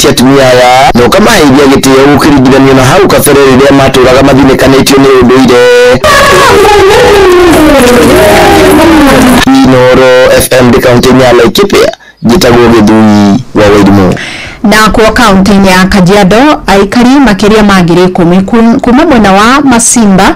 ũrũgamĩtie atumia aya na ũkamaheithia gĩtĩo gũkĩringithanio na hau kabere rĩrĩa matũraga mathinĩkanĩtio nĩ ũndũire. Inooro FM ndĩ kaunti-inĩ ya Laikipia, njĩtagwo Gĩthui wa Wairimu. Na kuo kaunti-inĩ ya Kajiado, aikari makĩria ma 10,000 kuma mwena wa Masimba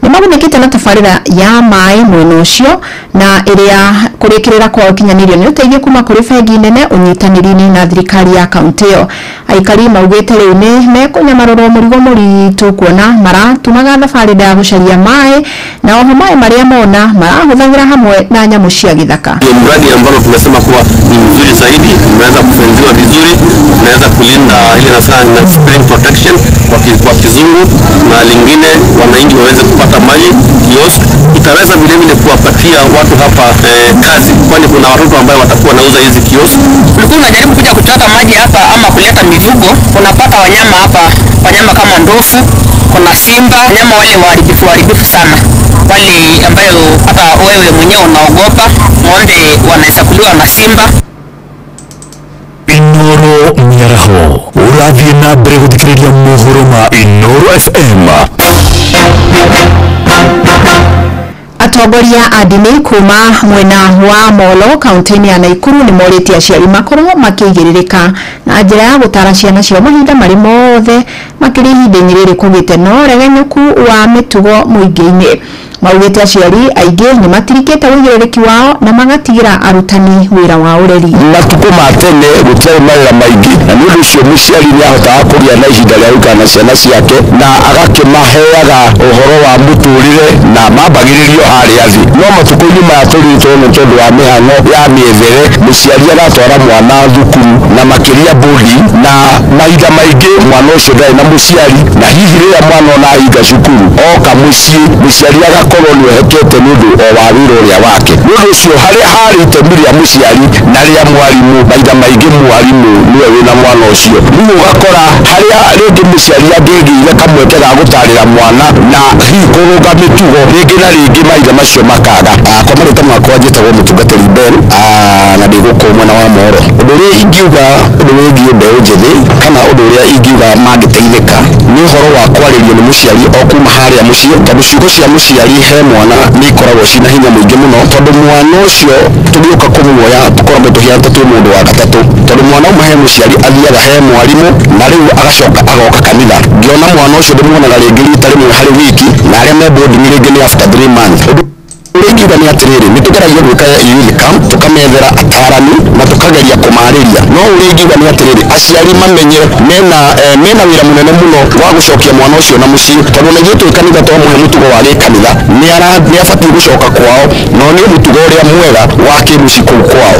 nĩmagunĩkĩte na tabarĩra ya maĩ mwena ũcio, na ĩrĩa kũrĩkĩrĩra kwao ũkinyanĩrio nĩ ũteithio kuma kũrĩ bengi nene ũnyitanĩri-inĩ na thirikari ya kaunti ĩyo. Aikari maugĩte rĩu nĩ mekũnyamarũrwo mũrigo mũritũ kuona maratumaga thabarĩ ndaya gũcaria maĩ, na oho maĩ marĩa mona marahũthagĩra hamwe na nyamũ cia gĩthaka. Ni mradi ambao tumesema kuwa ni mzuri zaidi, umeweza kufenziwa vizuri, umeweza kulinda ile nasema na spring protection kwa kizungu, na lingine wananchi waweze kupata maji kiosk. Itaweza vile vile kuwapatia watu hapa kazi, kwani kuna watoto ambao watakuwa wanauza hizi kiosk. Ulikuwa unajaribu kuja kuchota maji hapa ama kuleta mifugo, unapata wanyama hapa, wanyama kama ndovu, kuna simba, wanyama wale waharibifu sana, wale ambayo hata wewe mwenyewe unaogopa. Ng'ombe wanaweza kuliwa na simba. Inooro mĩaraho ũrathiĩ na mbere gũthikĩrĩria mohoro ma Inooro FM. Atongoria a ndini kuma mwena wa Molo kaunti-inĩ ya Naikuru nĩ morĩtie aciari makorwo makĩigĩrĩrĩka na njĩra ya gũtara ciana ciao mahinda marĩ mothe, makĩria ihinda-inĩ rĩrĩ kũgĩte na ũregenyũku wa mĩtugo mũingĩ-inĩ. Maugĩte aciari aingĩ nĩ matirikĩte ũigĩrĩrĩki wao na magatigĩra arutani wĩra wa ũreri. Matukũ ma tene gũtiarĩ mawĩra maingĩ, na nĩ ũndũ ũcio mũciari nĩ ahotaga kũgĩa na ihinda rĩa gũikara na ciana ciake na agakĩmaheaga ũhoro wa mũtũrĩre na mambagĩrĩrio harĩa thĩ. No matukũ-inĩ maya tũrĩtwo nĩ tondũ wa mĩhang'o ya mĩethere, mũciari aratwara mwana thukuru na makĩria boarding, na mahinda maingĩ mwana ũcio ndarĩ na mũciari, na hihi rĩrĩa mwana ona ahinga cukuru oka mũciĩ mũciari agakorwo nĩ ohekete nĩ ũndũ o wa wĩra ũrĩa wake. Nĩ ũndũ ũcio harĩa harĩ itemi rĩa mũciari na rĩa mwarimũ, mahinda maingĩ mwarimũ nĩwe wĩna mwana ũcio. Rĩu ũgakora harĩa rĩngĩ mũciari angĩgĩire kamweke ga gũtarĩra mwana na hihi kũrũnga mĩtugo rĩngĩ na rĩngĩ, mahinda macio makaga. Kwa marĩtwa makwa njĩtagwo mũtungatĩri Ben, na ndĩ gũkũ mwena wa Moro. Ũndũ ũrĩa ingiuga ũndũ wĩgiĩ mbeũ njĩthĩ kana ũndũ ũrĩa ingiuga mangĩteithĩka nĩ ũhoro wa kwarĩrio nĩ mũciari o kuma harĩa mũciĩ, tondũ ciugo cia mũciari he mwana nĩ ikoragwo ciĩna hinya mũingĩ mũno, tondũ mwana ũcio tũgĩũka kũmuoya tũkoragwo tũhiana ta twĩ mũndũ wa gatatũ, tondũ mwana auma he mũciari athiaga he mwarimũ na rĩu agacoka agoka kanitha. Ngĩona mwana ũcio ndĩmuonaga rĩngĩ rita rĩmwe harĩ wiki, na arĩa me boarding rĩngĩ nĩ after 3 months. Ũrĩa ingiuga nĩ atĩrĩrĩ, nĩ tũgeragia gwĩka youth camp, tũkamethera atarani na tũkageria kũmarĩria, no ũrĩa ingiuga nĩ atĩrĩrĩ, aciari mamenye mena wĩra mũnene mũno wa gũcokia mwana ũcio na mũciĩ, tondũ ona ithuĩ twĩ kanitha twamũhe mũtugo wa gĩkanitha nĩ abatiĩ gũcoka kwao, no nĩ mũtugo ũrĩa mwega wa kĩmũciĩ kũu kwao.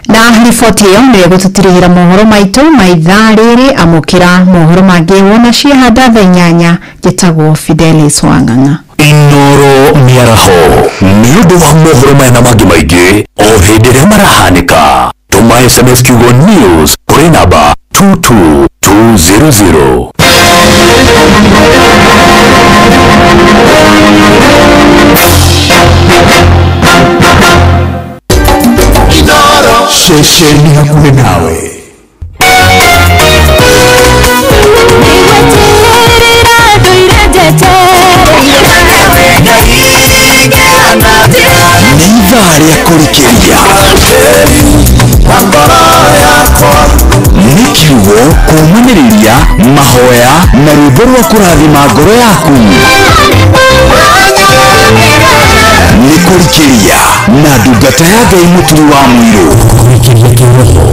Na riboti ĩyo nĩyo ĩgũtũtirihĩra mohoro maitũ ma ithaa rĩrĩ. Amũkĩra mohoro mangĩ wona ciahanda thaa 8. Njĩtagwo Fidelis Wang'ang'a. Inooro mĩaraho nĩ ũndũ wa mohoro maya na mangĩ maingĩ o hĩndĩ ĩrĩa marahanĩka. Tũma SMS kiugo news kũrĩ namba 22200. Ceceni hakuhĩ nawe. Nĩ ithaa rĩa kũrikĩria, nĩ kiugo kũũmanĩrĩria, mahoya na rwĩmbo rwa kũrathima ngoro yaku. Nĩ kũrikĩria na ndungata ya Ngai Mũturi wa Mũirũ. Kũrikĩria kĩroho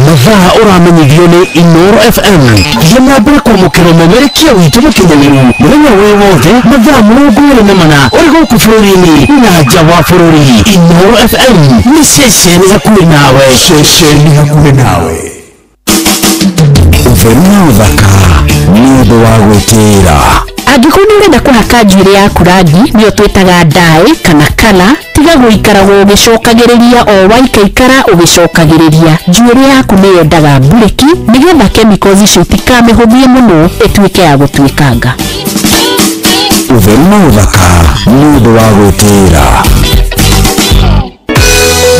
mathaa ũramenyithio nĩ Inooro FM. Thiĩ na mbere kwamũkĩra ũmemerekia witũ mũkinyanĩru mũthenya wĩ wothe mathaa 24 ũrĩ gũkũ bũrũri-inĩ na nja wa bũrũri. Inooro FM nĩ ceceni hakuhĩ nawe. Ceceni hakuhĩ nawe. Ũtheru na ũthaka nĩ ũndũ wa gwĩtĩĩra. Angĩkorwo nĩ ũrenda kũhaka njuĩrĩ yaku rangi, nĩyo twĩtaga dye kana colour, tiga gũikaragwo ũgĩcokagĩrĩria o waikaikara ũgĩcokagĩrĩria. Njuĩrĩ yaku nĩ yendaga mburĩki nĩgetha chemicals icio itikamĩhũthie mũno ĩtuĩke ya gũtuĩkanga. Ũtheru na ũthaka nĩ ũndũ wa gwĩtĩĩra.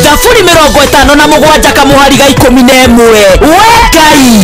Thaburi 57 kamuhari ga 11. We Ngai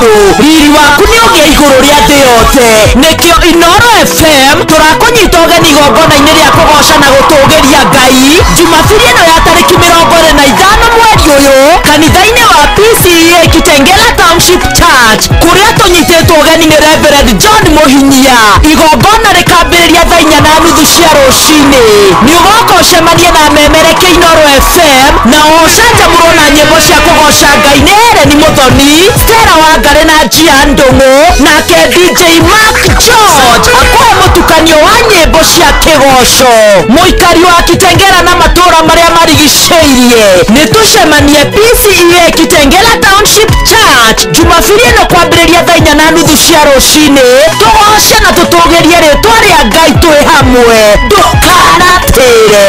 Igũrũ. Riri waku nĩ ũgĩe igũrũ rĩa thĩ yothe. Nĩkĩo Inoro FM tũrakũnyita ũgeni igongona-inĩ rĩa kũgoca na gũtũgĩria Ngai Jumabiri ĩno ya tarĩki 25 mweri ũyũ, kanitha-inĩ wa PCEA Kitengela Township Church, kũrĩa tũnyitĩtwo ũgeni nĩ Reverend John Mũhinyia. Igongona rĩkambĩrĩria thaa 4:30 cia rũcinĩ. Nĩ ũgoka ũcemanie na memereke Inoro FM na ũcanjamũrwo na nyĩmbo cia kũgoca Ngai nĩ Helen Muthoni, Stella Wangari na Njia Ndũng'ũ, nake DJ Mark George akũhe mũtukanio wa nyĩmbo cia kĩgoco. Mũikari wa Kitengela na matũũra marĩa marigicĩirie, nĩ tũcemanie PCEA Kitengela Township Church Jumabiri ĩno kwambĩrĩria thaa 4:30 cia rũcinĩ, tũgoce na tũtũgĩrie rĩtwa rĩa Ngai twĩ hamwe. Ndũkanatĩre.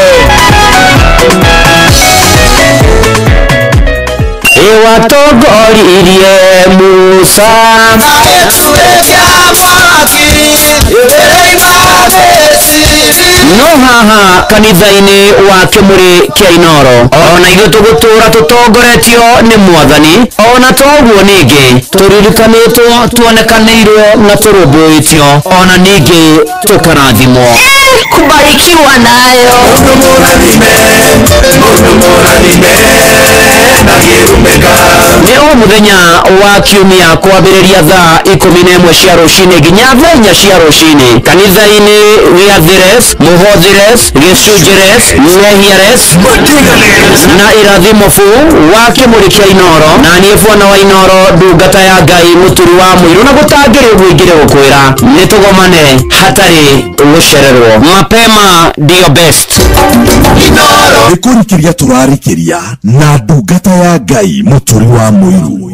Ĩwatongoririe Musa. No haha kanitha-inĩ wa Kĩmũrĩ kĩa Inoro, ona ithuĩ tũgũtũra tũtongoretio nĩ Mwathani. Ona toguo ningĩ tũririkanĩtwo, tuonekanĩirwo na tũrũmbũĩtio, ona ningĩ tũkarathimwo. Kubarikiwa nayo. Nĩ o mũthenya wa kiumia kwambĩrĩria thaa 11 cia rũcinĩ nginya thaa 4 cia rũcinĩ, kanitha-inĩ gĩa Thires, Mũhothires, Gĩcunjĩres, Mehiares na Irathimo bu wa Kĩmũrĩ kĩa Inoro. Na niĩ bwana wa Inoro, ndungata ya Ngai, mũturi wa mũirũ, na gũtangĩrĩ ũguo ingĩrĩ gũkwĩra nĩ tũgomane hatarĩ gũcererwo. Mapema ndio best. Nĩ kũrikĩria tũrarikĩria na ndungata ya Ngai, mũturi wa mũiru.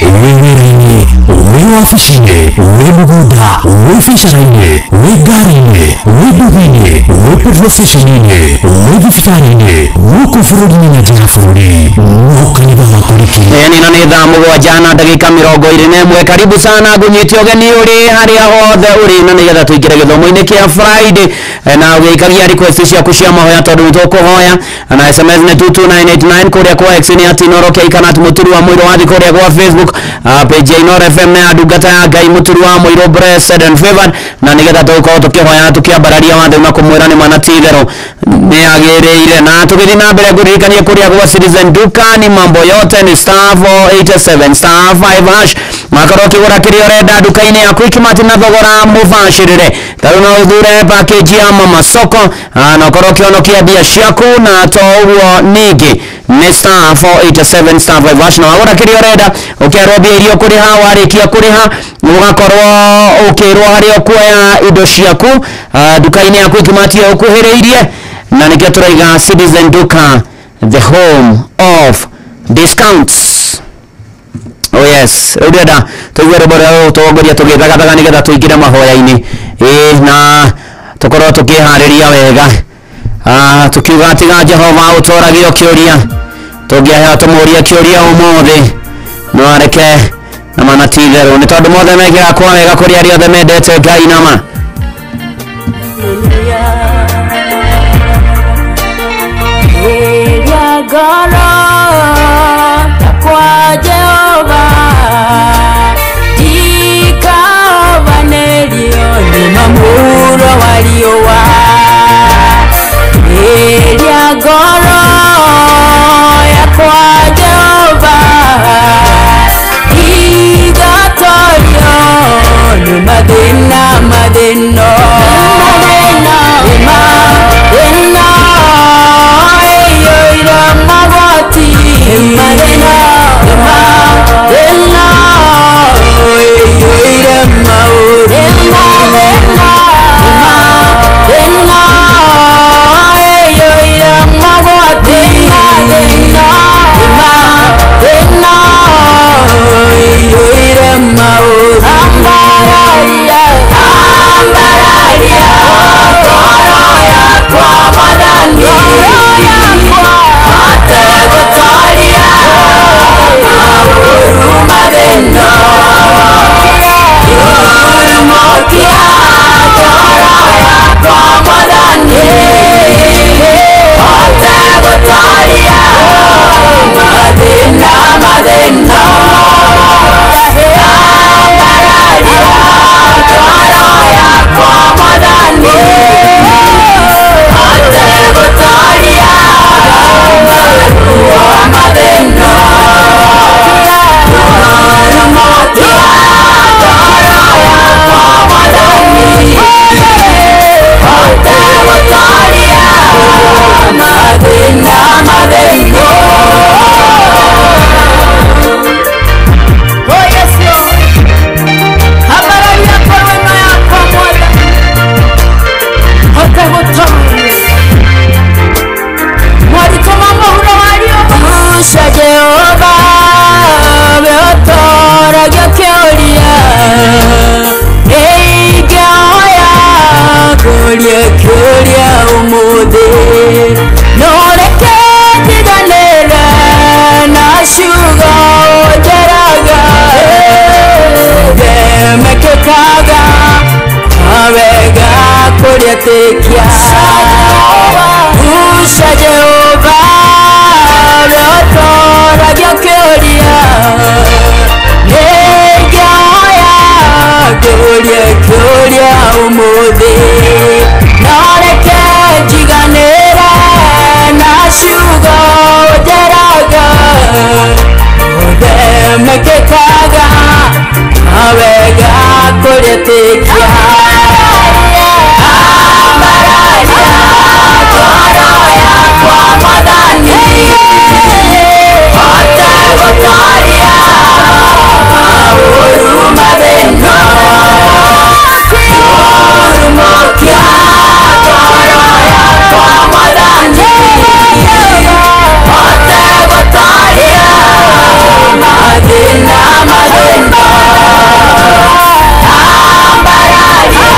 Wĩ wĩra-inĩ, wĩ wabici-inĩ, wĩ mũgũnda, wĩ biacara-inĩ, wĩ ngari-inĩ, wĩ nduthi-inĩ, wĩ petrol station-inĩ, wĩ thibitarĩ-inĩ, gũkũ bũrũri-inĩ na nja ya bũrũri, no kanitha wa kũrikĩria. Ĩni na nĩ thaa 7:21. Karibu sana, ngũnyite ũgeni ũrĩ harĩa hothe ũrĩ, na nĩgetha tũingĩre gĩthomo-inĩ kĩa Friday. Na ũgĩikagia request ciaku cia mahoya tondũ nĩ tũkũhoya, na SMS nĩ 22989, kũrĩa kwa X nĩ at Inoro K kana at mũturi wa mũirũ. Wathi kũrĩa gwa Facebook, page ya Inoro FM na ya ndungata ya Ngai mũturi wa mũirũ, blessed and favored, na nĩgetha tũgũkorwo tũkĩhoya tũkĩambararia watho na kũmwĩra nĩ mana ti itherũ nĩ agĩrĩire. Na tũgĩthiĩ na mbere, ngũririkanie kũrĩa gwa Citizen Duka ni mambo yote ni star 487 star 5 hash. Makorwo ũkĩgũra kĩrĩa ũrenda nduka-inĩ ya Quickmart na thogora mũbacĩrĩre. Tarĩu no ũthure package ya Mama Soko, na ũkorwo ũkĩhonokia mbia ciaku. Na to ũguo ningĩ nĩ star 487 star 5 hash, na wagũra kĩrĩa ũrenda ũkerwo mbia iria ũkũrĩha. Warĩkia kũrĩha, ũgakorwo ũkĩrwo harĩa ũkuoya indo ciaku, nduka-inĩ ya Quickmart ĩyo ũkuhĩrĩirie. Na nĩkĩo tũraiga Citizen Duka, the home of discounts. Oh yes, rĩu ndĩrenda tũigue rwĩmbo rũrĩa rũgũtongoria tũgĩthagathaga nĩgetha tũingĩre mahoya-inĩ, ĩĩ, na tũkorwo tũkĩharĩria wega. Tukiuga tiga Jehova ũtoragio kĩũria, tũngĩaheo tũmũrie kĩũria ũmũthĩ, no areke na mana ti itherũ, nĩ tondũ mothe mekĩga kwa wega kũrĩ arĩa othe mendete Ngai nama. Ĩria ngoro yakwa Jehova, ndikaobanĩrio nĩ mamuro wa riũa. Ĩria ngoro yakwa Jehova, ndigatorio nĩ mathĩna, mathĩna, mathĩna ĩiyũire magoti, mathĩna, mathĩna ĩiyũire maũndũ, mathĩna, mathĩna. ngũrie kĩũria ũmũthĩ no reke njiganĩre na ciugo njeraga mothe mekĩkaga mawega kũrĩtĩkia ambararia ngoro yakwa Mwathani hote gũtooria maũru mathĩna rurumũkia ngoro yakwa Mwathani hote gũtooria mathĩna mathĩna ambararia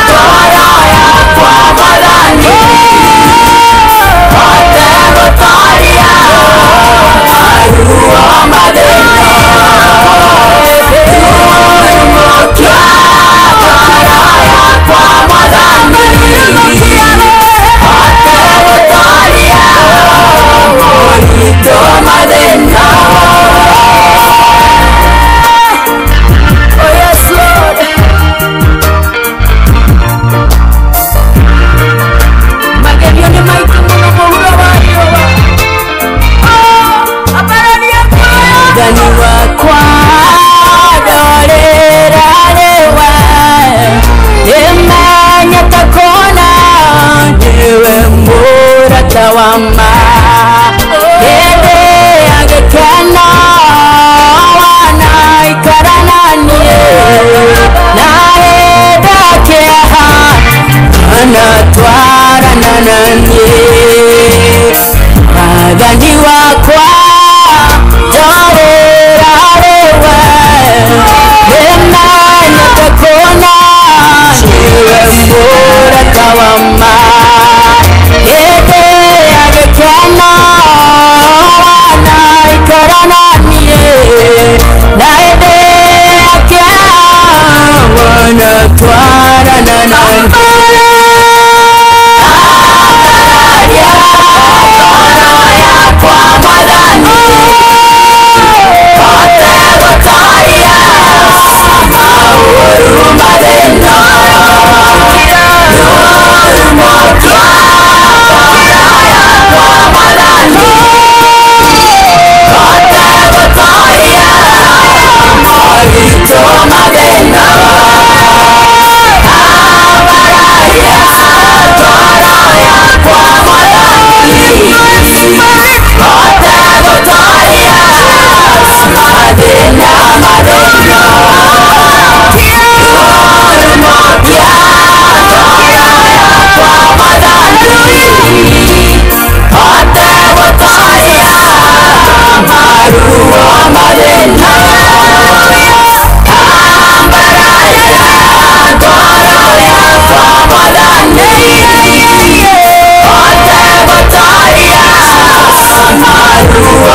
ngoro yakwa Mwathani hote gũtooria maruo mathĩna rurumũkia ngoro yakwa Mwathani hote gũtooria moritũ mathĩna. Oh yes, Lord. Magerio nĩ maingĩ mũno mũhuro wa riũa. Oh, ambararia ngoro Mwathani wakwa ndorĩra nĩwe nĩmenyete kũna nĩwe mũrata wa ma hĩndĩ ya gĩkeno wanaikara na niĩ na hĩndĩ ya kĩeha anatwarana na niĩ Mwathani wakwa ndorĩra nĩwe nĩmenyete kũna nĩwe mũrata wa ma hĩndĩ ya gĩkeno wanaikara na niĩ na hĩndĩ ya kĩeha wanatwarana na niĩ ambararia ngoro yakwa Mwathani hote gũtooria maũru mathĩna rurumũkia ngoro yakwa Mwathani hote gũtooria moritũ mathĩna ambararia ngoro yakwa Mwathani hote gũtooria mathĩna mathĩna rurumũkia ngoro yakwa Mwathani hote gũtooria maruo mathĩna ambararia ngoro yakwa Mwathani hote gũtooria maruo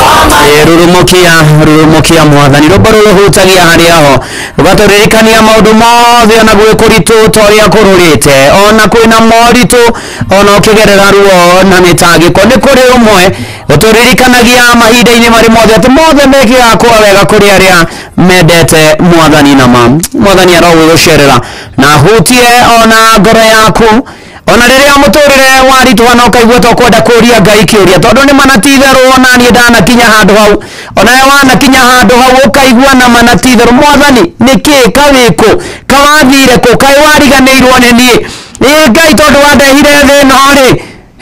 Rurumukia rurumukia Mwathani rwĩmbo rũrũhutagia harĩa ho rũgatũririkania maũndũ mothe ona gwĩ kũritũ ta ũrĩa kũrũrĩte ona kwĩna moritũ ona ũkĩgerera ruo na mĩtangĩko nĩ kũrĩ ũmwe ũtũririkanagia mahinda-inĩ marĩ mothe atĩ mothe mekĩkaga kwa wega kũrĩ arĩa mendete Mwathani na ma Mwathani arogũgũcerera na hutie ona ngoro yaku ona rĩrĩa mũtũrĩre waritũha na ũkaigua ta ũkwenda kũria Ngai kĩũria tondũ nĩ mana ti itherũ ona niĩ ndanakinya handũ hau onawe wanakinya handũ hau ũkaigua na mana ti itherũ Mwathani nĩkĩ kawĩkũ kawathire kũ kaĩ wariganĩirwo nĩ niĩ ĩ Ngai tondũ wandehire thĩ ĩno rĩ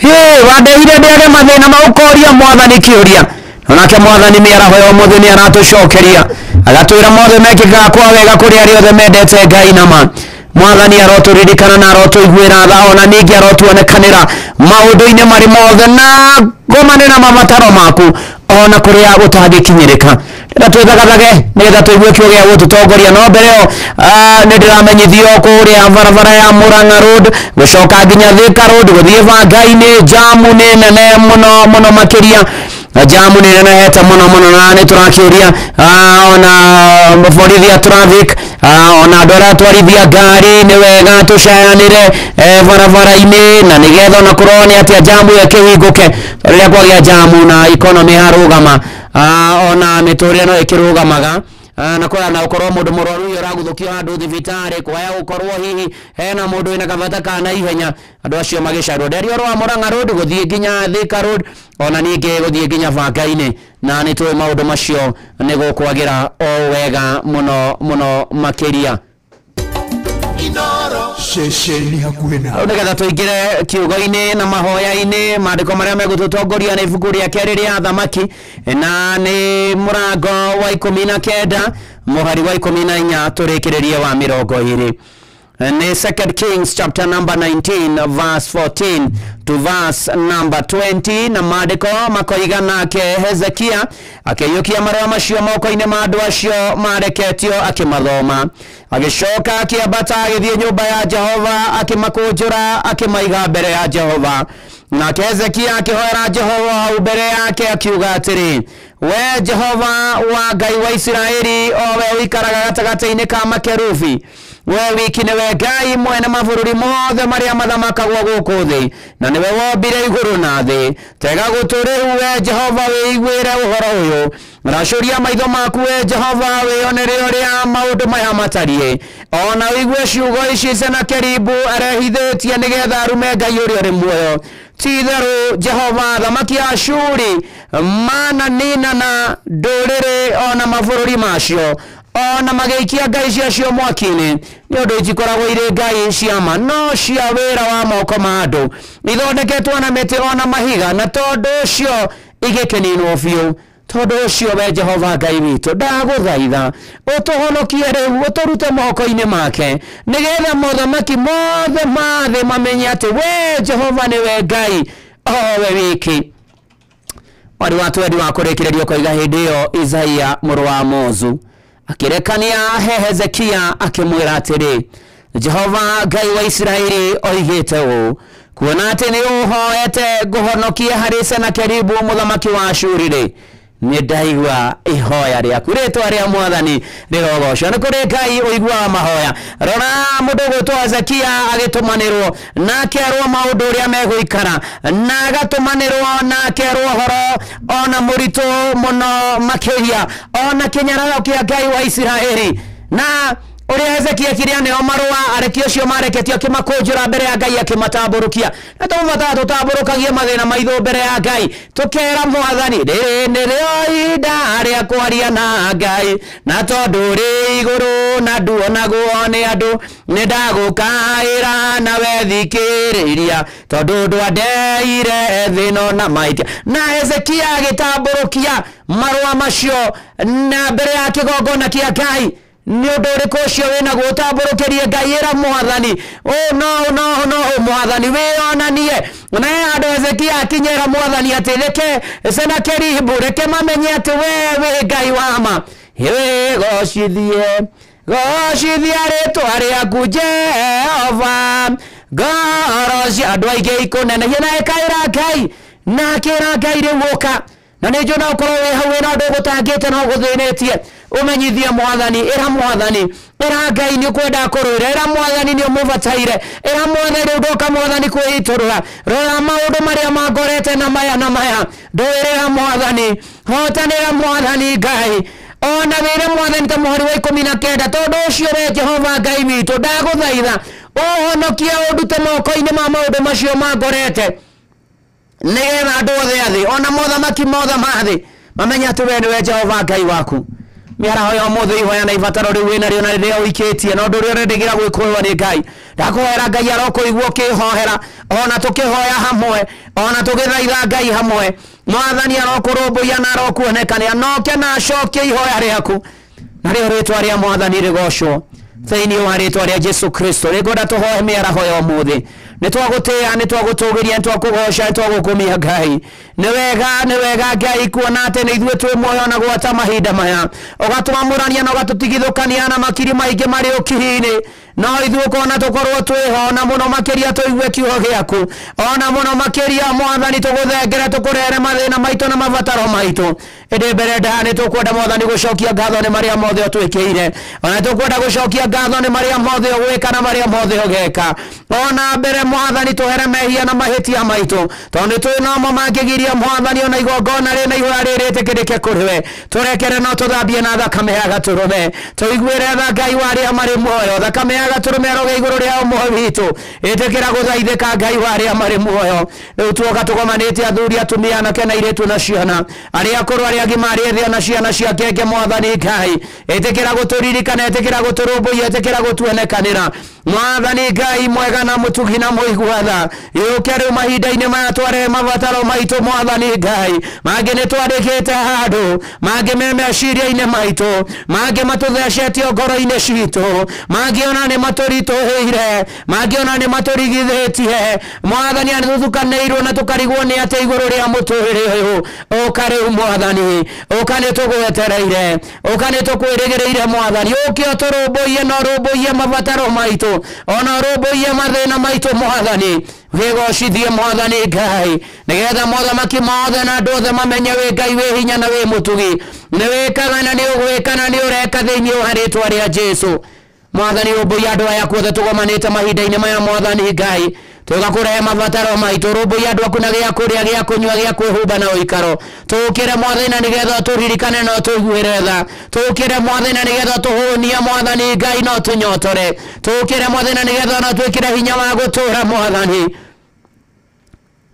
hĩ wandehire ndĩage mathĩna mau ũkoria Mwathani kĩũria onake Mwathani mĩaraho ya ũmũthĩ nĩ aratũcokeria agatwĩra mothe mekĩkaga kwa wega kũrĩ arĩa othe mendete Ngai na ma Mwathani arotũririkana na arotũiguĩra tha ona ningĩ arotuonekanĩra maũndũ-inĩ marĩ mothe na ngomanĩra mabataro maku ona kũrĩa gũtangĩkinyĩrĩka ndĩrenda twĩthagathage nĩgetha tũigue kiugo gĩa gũtũtongoria no mbere ĩyo nĩ ndĩramenyithio kũrĩa barabara ya Murang'a Road gũcoka nginya Thika Road gũthiĩ Bangai-inĩ jamu nĩ nene mũno mũno makĩria jamu nĩ nenehete mũno mũno na nĩ tũrakĩũria ona borithi a traffic ona andũ arĩa atwarithia ngari nĩ wega tũcayanĩre barabara-inĩ na nĩgetha ona kũrorwo nĩ atĩa jamu ĩyo ĩkĩhingũke tondũ rĩrĩa kwagĩa jamu na economy yarũgama ona mĩtũrĩre no ĩkĩrũgamaga Na kwaya na ukorwo mundu murwaru uraguthukio handu thibitari, kwaya gukorwo hihi hena mundu wina kabata kana ihenya, andu acio magicarwo nderio rwa Murang'a Road guthie nginya Thika Road, ona ningi guthie nginya Bangaini, na ni tui maundu macio ni gukwagira o wega muno muno makiria. Ceceni hakuhĩ na Nĩgetha tũingĩre kiugo-inĩ na mahoya-inĩ, maandĩko marĩa megũtũtongoria nĩ ibuku rĩa kerĩ rĩa Athamaki, na nĩ mũrango wa 19 mũhari wa 14 tũrĩkĩrĩrie wa 20. Nĩ 2 Kings chapter number 19 verse 14 to verse number 20, na maandĩko makoiga nake Hezekia akĩiyũkia marũa macio moko-inĩ ma andũ acio mareketio akĩmathoma, agĩcoka akĩambata agĩthiĩ nyũmba ya Jehova, akĩmakũnjũra akĩmaiga mbere ya Jehova. Nake Hezekia akĩhoera Jehova hau mbere yake akiuga atĩrĩ, we Jehova wa Ngai wa Isiraeli, o we ũikaraga gatagatĩ-inĩ ka makerubi, we wiki nĩwe Ngai mwene mabũrũri mothe marĩa mathamakagwo gũkũ thĩ, na nĩwe wombire igũrũ na thĩ. Tega gũtũ rĩu we Jehova wĩiguĩre ũhoro ũyũ, racũria maitho maku we Jehova wĩonere ũrĩa maũndũ maya matariĩ, ona ũigue ciugo ici Senakeribu arehithĩtie nĩgetha arume Ngai ũrĩa ũrĩ muoyo. Ti-itherũ Jehova, thamaki a Ashuri mananinana ndũrĩrĩ ona mabũrũri macio, ona magĩikia ngai ciacio mwaki-inĩ, nĩ ũndũ itikoragwo irĩ ngai cia ma, no cia wĩra wa moko ma andũ, ithondeketwo na mĩtĩ ona mahiga, na tondũ ũcio igĩkĩninwo biũ. Tondũ ũcio we Jehova Ngai witũ, ndagũthaitha ũtũhonokie rĩu, ũtũrute moko-inĩ make, nĩgetha mothamaki mothe ma thĩ mamenye atĩ we Jehova nĩwe Ngai o we wiki. Mwari wa twendi wa kũrĩkĩrĩria ũkoiga hĩndĩ ĩyo Isaia mũrũ wa Amozu akĩrekania he Hezekia akĩmwĩra atĩrĩ, Jehova Ngai wa Isiraeli oigĩte ũũ, kuona atĩ nĩ ũhoete ngũhonokie harĩ Senakeribu mũthamaki wa Ashuri-rĩ, nĩ ndaigua ihoya rĩaku. Rĩtwa rĩa Mwathani rĩrogocwo. Nĩ kũrĩ Ngai ũiguaga mahoya. Rora mũndũ ũgwĩtwo Hezekia agĩtũmanĩrwo na akerwo maũndũ ũrĩa megũikara, na agatũmanĩrwo na akerwo ũhoro ona mũritũ mũno makĩria, ona kĩnyararo kĩa Ngai wa Isiraeli. Na ũrĩa Hezekia ekire nĩo marũa areki ũcio mareketio akĩmakũnjũra mbere ya Ngai akĩmatambũrũkia. Na tũmũbataga tũtambũrũkagie mathĩna maitũ mbere ya Ngai, tũkera Mwathani rĩrĩ nĩrĩo ihinda rĩa kwaria na Ngai, na tondũ ũrĩ igũrũ na nduonagwo nĩ andũ, nĩ ndagũkaĩra nawe thikĩrĩria, tondũ ndwandeire thĩ ĩno na mahĩtia. Na Hezekia agĩtambũrũkia marũa macio na mbere ya kĩgongona kĩa Ngai. Nĩ ũndũ ũrĩkũ ũcio wĩnaguo ũtambũrũkĩrie Ngai? Ĩra Mwathani, no no no Mwathani wĩonanie. Na handũ Hezekia akinyĩra Mwathani atĩ reke Senakeribu, reke mamenye atĩ we wĩ Ngai wa ma. Gocithie gocithia rĩtwa rĩaku Jehova, ngoro cia andũ aingĩ ikũnenehie. Na ĩkaĩra Ngai, na akĩra Ngai rĩu ũka. Na nĩ njũĩ no ũkorwo wĩ hau wĩna ũndũ ũgũtangĩte na ũgũthĩnĩtie, ũmenyithie Mwathani, ĩra Mwathani, ĩra Ngai nĩ ũkwenda kũrũĩra, ĩra Mwathani nĩ ũmũbataire, ĩra Mwathani rĩu ndoka Mwathani kwĩitũrũra, rora maũndũ marĩa mangorete na maya na maya, ndũĩrĩra Mwathani, hotanĩra Mwathani Ngai, ona wĩre Mwathani ta mũhari wa 19, tondũ ũcio we Jehova Ngai witũ ndagũthaitha ũhonokie ũndute moko-inĩ ma maũndũ macio mangorete, nĩgetha andũ othe a thĩ ona mothamaki mothe ma thĩ mamenye atĩ we nĩwe Jehova Ngai waku. Mĩaraho ya ũmũthĩ ihoya na ibataro rĩu wĩnarĩo na rĩrĩa ũikĩtie, na ũndũ ũrĩa ũrendegera gwĩkũĩrwo nĩ Ngai. Ndakũhoera Ngai arokũigua ũkĩhoera, ona tũkĩhoya hamwe, ona tũgĩthaitha Ngai hamwe. Mwathani arokũrũmbũiya na arokuonekanĩra, noke na acokie ihoya rĩaku, narĩo rĩtwa rĩa Mwathani rĩgocwo thĩinĩ wa rĩtwa rĩa Jesu Kristo. Nĩngwenda tũhoe mĩaraho ya ũmũthĩ. Nĩ twagũtĩĩa, nĩ twagũtũgĩria, nĩ twakũgoca, nĩ twagũkumia Ngai. Nĩ wega Ngai kuona atĩ nĩ ithuĩ twĩ muoyo na gwata mahinda maya, ũgatwamũrania na ũgatũtigithũkania na makiri maingĩ marĩ ũkiri-inĩ, no ithuĩ kona tũkorwo twĩho, ona mũno makĩria tũigue kiugo gĩaku, ona mũno makĩria Mwathani tũgũthengere tũkũrehere mathĩna maitũ na mabataro maitũ. Ĩndĩ mbere ndaya nĩ tũkwenda Mwathani gũcokia ngatho nĩ marĩa mothe ũtwĩkĩire, ona tũkwenda gũcokia ngatho nĩ marĩa mothe ũgwĩka na marĩa mothe ũgeka. Ona mbere Mwathani tũhere mehia na mahĩtia maitũ, tondũ nĩ twĩ nomo mangĩgiria Tũrũmbũiye mwathani ona igongona rĩna ihũra rĩrĩtĩkĩrĩke kũrĩ we. Tũrekere no tũthambie na thakame ya gatũrũme. Tũiguĩre tha Ngai wa arĩa marĩ muoyo. Thakame ya gatũrũme ĩroge igũrũ rĩa ũmwe witũ. Ĩtĩkĩra gũthaithĩka Ngai wa arĩa marĩ muoyo. Rĩu tuoka tũgomanĩte athuri, atumia, anake na airĩtu na ciana, arĩa akũrũ, arĩa agima, arĩa ethĩ ona ciana cia ngenge. Mwathani Ngai, ĩtĩkĩra gũtũririkana, ĩtĩkĩra gũtũrũmbũiya, ĩtĩkĩra gũtuonekanĩra. Mwathani Ngai mwega na mũtugi na mũigua tha, yũke rĩu mahinda-inĩ maya twarehe mabataro maitũ. Mwathani Ngai, mangĩ nĩ twandĩkĩte handũ, mangĩ me meciria-inĩ maitũ, mangĩ matũthecetio ngoro-inĩ citũ, mangĩ ona nĩ matũritũhĩire, mangĩ ona nĩ matũrigithĩtie. Mwathani, nĩtũtukanĩirwo na tũkarigwo nĩ atĩ igũrũ rĩa mũtũrĩre ũyũ. Ũka rĩu Mwathani, ũka nĩ tũgwetereire, ũka nĩ tũkwĩrĩgĩrĩire. Mwathani, ũke ũtũrũmbũiye na ũrũmbũiye mabataro maitũ, ona ũrũmbũiye mathĩna maitũ. Mwathani, wĩgocithie Mwathani Ngai, nĩgetha mothamaki mothe na andũ othe mamenye wĩ Ngai wĩ hinya na wĩ mũtugi, nĩ wĩkaga na nĩ ũgwĩka na nĩ ũreka thĩinĩ wa rĩtwa rĩa Jesu. Mwathani, rũmbũiya andũ aya kuothe tũgomanĩte mahinda-inĩ maya. Mwathani Ngai, tũgakũrehe mabataro maitũ. Rũmbũiya andũ aku na gĩa kũrĩa, gĩa kũnyua, gĩa kwĩhumba na ũikaro. Tũkĩre Mwathani na nĩgetha tũririkane na tũiguĩre tha. Tũkĩre Mwathani na nĩgetha tũhũnie. Mwathani Ngai, no tũnyotore. Tũkĩre Mwathani na nĩgetha no twĩkĩre hinya wa gũtũra. Mwathani,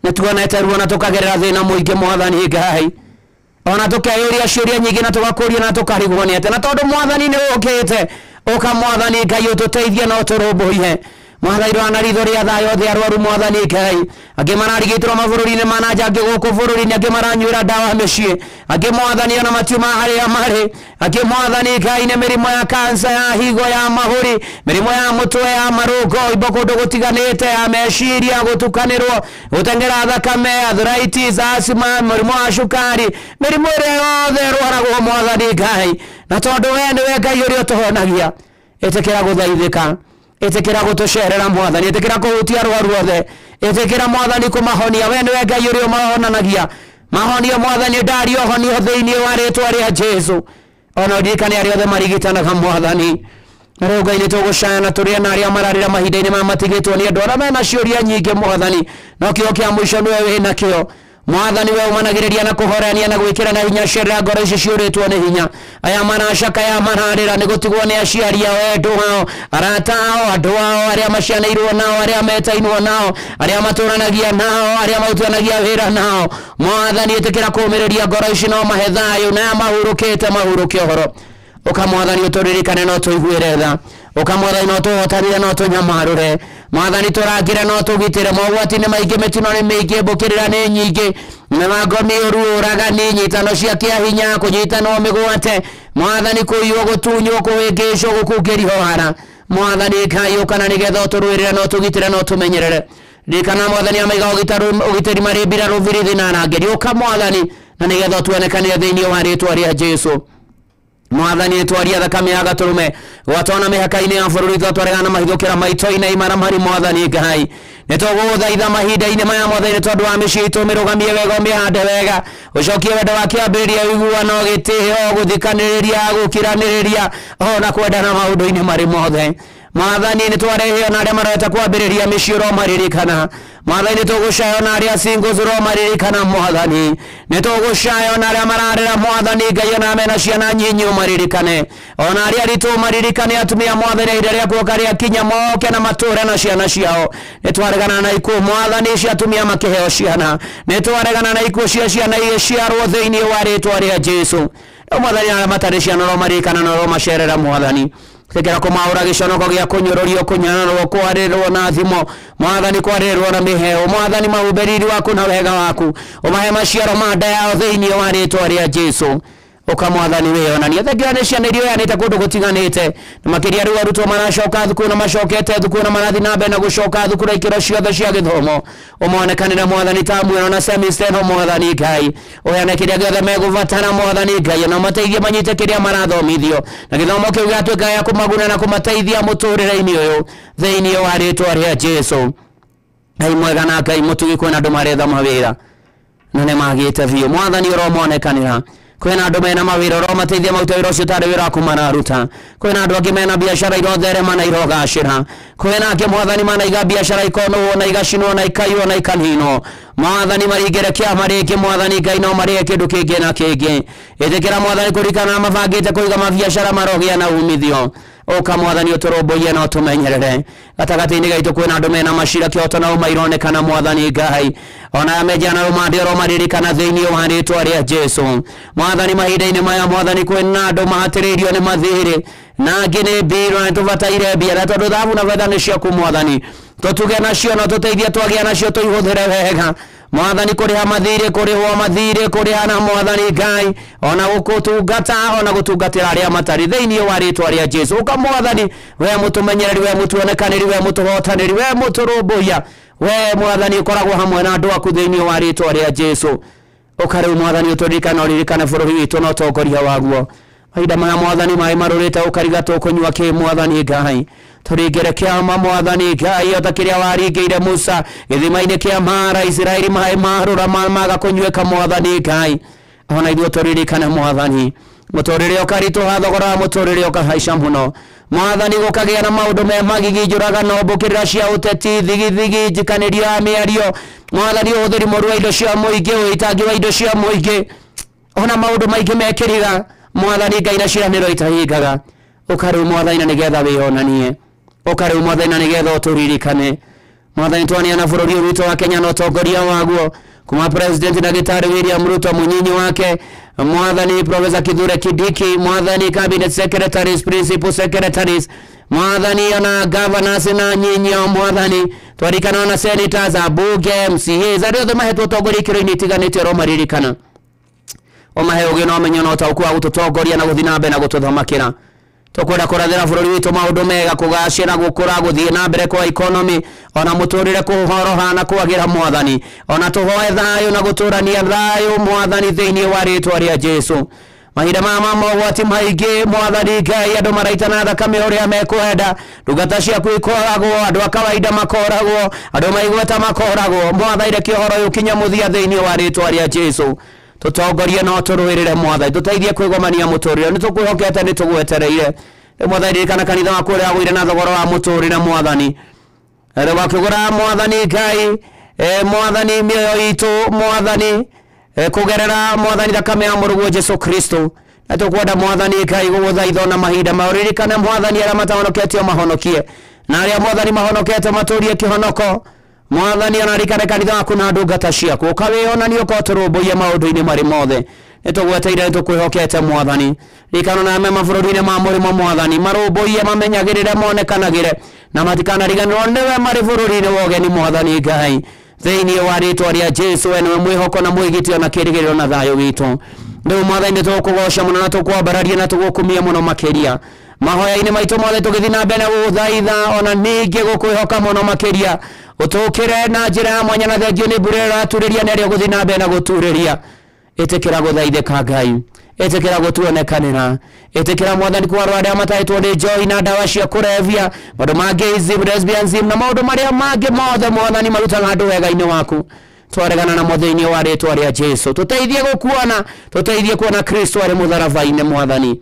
nĩ tuonete ruo na tũkagerera thĩna mũingĩ. Mwathani Ngai, ona tũkeyũria ciũria nyingĩ na tũgakũria na tũkarigwo nĩ atĩ na tondũ Mwathani nĩ ũkĩte. Ũka Mwathani Ngai, ũtũteithie na ũtũrũmbũiye. Mwathani, rwana ritho rĩa thayũ othe arwaru. Mwathani Ngai, angĩ mararigitĩrwo mabũrũri-inĩ ma na nja, angĩ gũkũ bũrũri-inĩ, angĩ maranyuĩra ndawa mĩciĩ, angĩ Mwathani ona matiuma harĩa marĩ, angĩ Mwathani Ngai nĩ mĩrimũ ya kansa, ya higo, ya mahũri, mĩrimũ ya mũtwe, ya marũngo, imbo kũndũ gũtiganĩte, ya meciria, gũtukanĩrwo, gũteng'era thakame, arthritis, asthma, mũrimũ wa cukari, mĩrimũ ĩrĩa yothe ĩrwaragwo. Mwathani Ngai, na tondũ we nĩwe Ngai ũrĩa ũtũhonagia, ĩtĩkĩra gũthaithĩka, ĩtĩkĩra gũtũcerera. Mwathani, ĩtĩkĩra kũhutia arwaru othe, ĩtĩkĩra Mwathani kũmahonia. We nĩwe Ngai ũrĩa ũmahonanagia. Mahonio Mwathani, ndario honio thĩinĩ wa rĩtwa rĩa Jesu. Ona ũririkane arĩa othe marigitanaga. Mwathani, na rĩu Ngai nĩ tũgũcaya na tũrĩe na arĩa mararĩra mahinda-inĩ maya matigĩtwo nĩ andũ arĩa mena ciũria nyingĩ. Mwathani, no kĩo kĩa mũico nĩwe wĩnakĩo. Mwathani, we ũmanagĩrĩria na kũhorania na gwĩkĩra na hinya. Cerera ngoro ici ciũrĩtwo nĩ hinya, aya maracaka, aya mararĩra nĩ gũtigwo nĩ aciari ao, endwa ao, arata ao, andũ ao, arĩa macianĩirwo nao, arĩa metainwo nao, arĩa matũranagia nao, arĩa marutithanagia wĩra nao. Mwathani, ĩtĩkĩra kũũmĩrĩria ngoro ici no mahe thayũ, na aya mahurũkĩte mahurũke ũhoro. Ũka Mwathani, ũtũririkane no tũiguĩre tha. Ũka Mwathani, no tũhotanire no tũnyamarũre. Mwathani, tũrangĩre no tũgitĩre. Mogwati nĩ maingĩ, mĩtino nĩ mĩingĩ, mbũkĩrĩra nĩ nyingĩ, mĩbango mĩũru, ũragani, nyitano cia kĩahinya, kũnyitanwo mĩgwate. Mwathani, kũiywo, gũtunywo, kũhĩngĩcwo, gũkungĩrio wara. Mwathani Ngai, ũkana nĩgetha ũtũrũĩrĩre no tũgitĩre no tũmenyerere. Ririkana Mwathani amaiga ũgitĩri marĩ mbirarũ, birithi na arangĩri. Ũka Mwathani na nĩgetha ũtuonekanĩre thĩinĩ wa rĩtwa rĩa Jesu. Mwathani, twaria thakame ya gatũrũme gwatona mĩhaka-inĩ ya bũrũri, twatwaregana na mahithũkĩra maito-inĩ imaramari. Mwathani Ngai, nĩ tũgũgũthaitha mahinda-inĩ maya. Mwathani, nĩ tondũ wa mĩciĩ itũ, mĩrũgamie wega, ũmĩhande wega, ũcokie wendo wa kĩambĩrĩria, ũiguano, gĩtĩo, gũthikanĩrĩria, gũkiranĩrĩria ona kwendana maũndũ-inĩ marĩ mothe. Mwathani, nĩ twarehe ona arĩa mareta kwambĩrĩria mĩciĩ, ũromaririkana. Mwathani, nĩ tũgũcaya ona arĩa singles, ũromaririkana. Mwathani, nĩ tũgũcaya ona arĩa mararĩra. Mwathani Ngai, ona mena ciana nyinyi, ũmaririkane, ona arĩa aritũ ũmaririkane. Atumia, Mwathani, ihinda rĩa kuoka rĩa kinya moke na matũre na ciana ciao. Nĩ twaregana na ikuũ, Mwathani, cia atumia makĩheo ciana. Nĩ twaregana na ikuũ cia ciana igĩciarwo thĩinĩ wa rĩtwa rĩa Jesu. Rĩu Mwathani, arĩa matarĩ ciana ũromaririkana na ũromacerera. Mwathani, ĩtĩkĩra kũmaũra gĩconoko gĩa kũnyũrũrio, kũnyararwo, kwarĩrwo na thimo. Mwathani, kwarĩrwo na mĩheo. Mwathani, mahumbe riri waku na wega waku, ũmahe maciaro ma nda yao thĩinĩ wa rĩtwa rĩa Jesu. Ũka Mwathani, wĩyonanie. Thengia nĩ ciana iria ũheanĩte kũndũ gũtiganĩte, na makĩria rĩu arutwo maracoka thukuru na macokete thukuru na marathiĩ na mbere na gũcoka thukuru ikĩro ciothe cia gĩthomo. Ũmonekanĩre Mwathani tamu ĩno na semester ĩno. Mwathani Ngai, ũheane kĩrĩa gĩothe megũbatara. Mwathani Ngai, na ũmateithie manyite kĩrĩa marathomithio, na gĩthomo kĩu gĩgatuĩka gĩa kũmaguna na kũmateithia mũtũrĩre-inĩ ũyũ thĩinĩ wa rĩtwa rĩa Jesu. Ngai mwega na Ngai mũtugi, kwĩna andũ maretha mawĩra na nĩ magĩte biũ. Mwathani, ũromonekanĩra. Kwĩna Kwĩna andũ mena mawĩra ũromateithia marute wĩra ũcio tarĩ wĩra waku mararuta. Kwĩna andũ angĩ mena biacara irotherema na irogacĩra. Kwĩna angĩ mwathani manaiga biacara ikonũgwo na igacinwo na ikaiywo na ikaninwo. Mwathani maringĩre kĩama rĩngĩ mwathani Ngai no marĩe kĩndũ kĩngĩ na kĩngĩ. Ĩtĩkĩra mwathani kũririkana mabangĩte kũiga mabiacara marogĩa na umithio. Ũka mwathani ũtũrũmbũiye na ũtũmenyerere. Gatagatĩ-inĩ gaitũ kwĩna andũ mena macira kĩhoto na ũma ironekana mwathani Ngai. Ona menjana rũmande ũromaririkana thĩinĩ wa rĩtwa rĩa Jesu. Mwathani mahinda-inĩ maya mwathani kwĩna andũ mahatĩrĩirio nĩ mathirĩ na angĩ nĩ mbirũ na nĩtũbataire mbia na tondũ thahabu na betha nĩ ciaku mwathani. Tũtuge nacio na tũteithie twagĩa nacio tũihũthĩre wega. Mwathani kũrĩha mathirĩ kũrĩhwo mathirĩ kũrĩha na mwathani Ngai ona gũkũtungata ona gũtungatĩra arĩa matarĩ thĩinĩ wa rĩtwa rĩa Jesu. Ũka mwathani we mũtũmenyereri we mũtuonekanĩri we mũtũhotanĩri we mũtũrũmbũiya we mwathani ũkoragwo hamwe na andũ aku thĩinĩ wa rĩtwa rĩa Jesu. Ũka rĩu mwathani ũtũririkane ũririkane bũrũri witũ na ũtongoria waguo. Mahinda maya mwathani maĩ marũrĩte ũkariga tũkũnyua kĩ mwathani Ngai. Tũringĩre kĩama mwathani Ngai ota kĩrĩa waringĩire Musa gĩthima-inĩ kĩa Mara Isiraeli maĩ marũra maga kũnyuĩka mwathani Ngai. Ona ithuĩ tũririkane mwathani mũtũrĩre ũkaritũha thogora wa mũtũrĩre ũkahaica mũno mwathani gũkagĩa na maũndũ me magigi njũragano mbũkĩrĩra cia ũteti thigithigi njikanĩrio ya mĩario mwathani ũhũthĩri mũru wa indo cia mũingĩ ũitangi wa indo cia mũingĩ ona maũndũ maingĩ mekĩriga mwathani Ngai na ciĩranĩro itahingaga. Ũka rĩu mwathani na nĩgetha wĩyonanie. Ũka rĩu mwathani na nĩgetha ũtũririkane. Mwathani twaneana bũrũri ũyũ witũ wa Kenya na ũtongoria waguo kuma president Ndagĩtarĩ William Ruto mũnyinyi wake mwathani Professor Kithure Kindiki mwathani cabinet secretaries principal secretaries mwathani ona governors na nyinyi o mwathani twarikana na senators abunge MCAs arĩa othe mahetwo ũtongoria ikĩro-inĩ itiganĩte ũromaririkana ũmahe ũgĩ na ũmenyo na ũtaũku wa gũtũtongoria na gũthiĩ na mbere na gũtũthamakĩra. Tũkwenda kũrathĩra bũrũri witũ maũndũ mega kũgacĩra gũkũra gũthiĩ na mbere kwa economy ona mũtũrĩre kũhoroha na kwagĩra mwathani ona tũhoe thayũ na gũtũrania thayũ mwathani thĩinĩ wa rĩtwa rĩa Jesu. Mahinda maya ma mogwati maingĩ mwathani Ngai andũ maraitana thakame ũrĩa mekwenda ndungata ciaku ikoragwo andũ a kawaida makoragwo andũ maigweta makoragwo mwathani reke ũhoro ũyũ ũkinye mũthia thĩinĩ wa rĩtwa rĩa Jesu. Tũtongorie na ũtũrũĩrĩre mwathani tũteithie kwĩgomania mũtũrĩre nĩtũkwĩhokete nĩtũgwetereire. Rĩu mwathani ririkana kanitha waku ũrĩa wagũire na thogora wa mũtũrĩre mwathani rĩu wakĩgũra mwathani Ngai mwathani mĩoyo itũ mwathani kũgerera mwathani thakame ya mũrũguo Jesu Kristo. Na tũkwenda mwathani Ngai gũgũthaitha ona mahinda maya ũririkane mwathani arĩa matahonoketio mahonokie na arĩa mwathani mahonokete matũrie kĩhonoko mwathani ona kanitha waku na ndungata ciaku ũkawĩonania ũkotũrũmbũiye maũndũ-inĩ marĩ mothe. Nĩtũgweteire nĩtũkwĩhokete mwathani ririkana na mema bũrũri-inĩ ma mũrĩmo mwathani marũmbũiye mamenyagĩrĩre monekanagĩre na matikanariganĩrwo nĩwe marĩ bũrũri-inĩ wa ũgeni mwathani Ngai thĩinĩ wa rĩtwa rĩa Jesu. We nĩwe mwĩhoko na mwĩgitio na kĩĩrĩgĩrĩro na thayũ witũ. Rĩu mwathani nĩtũgũkũgoca mũno na tũkwambararia na tũgũkumia mũno makĩria mahoya-inĩ maitũ mothe tũgĩthiĩ na mbere gũgũthaitha ona ningĩ gũkwĩhoka mũno makĩria ũtũkĩre na njĩra ya mwanya na thengio nĩ mbura ĩraturĩria na ĩrĩa ũgũthiĩ na mbere na gũturĩria. Ĩtĩkĩra gũthaithĩka Ngai ĩtĩkĩra gũtuonekanĩra ĩtĩkĩra mwathani kũgarũra arĩa matahĩtwo nĩ njohi na ndawa cia kũrebia maũndũ ma gayism lesbianism na maũndũ marĩa mangĩ mothe mwathani marutaga andũ wega-inĩ waku twaregana namo thĩinĩ wa rĩtwa rĩa Jesu. Tũteithie gũkuona tũteithie kuona Kristo arĩ mũtharaba-inĩ mwathani.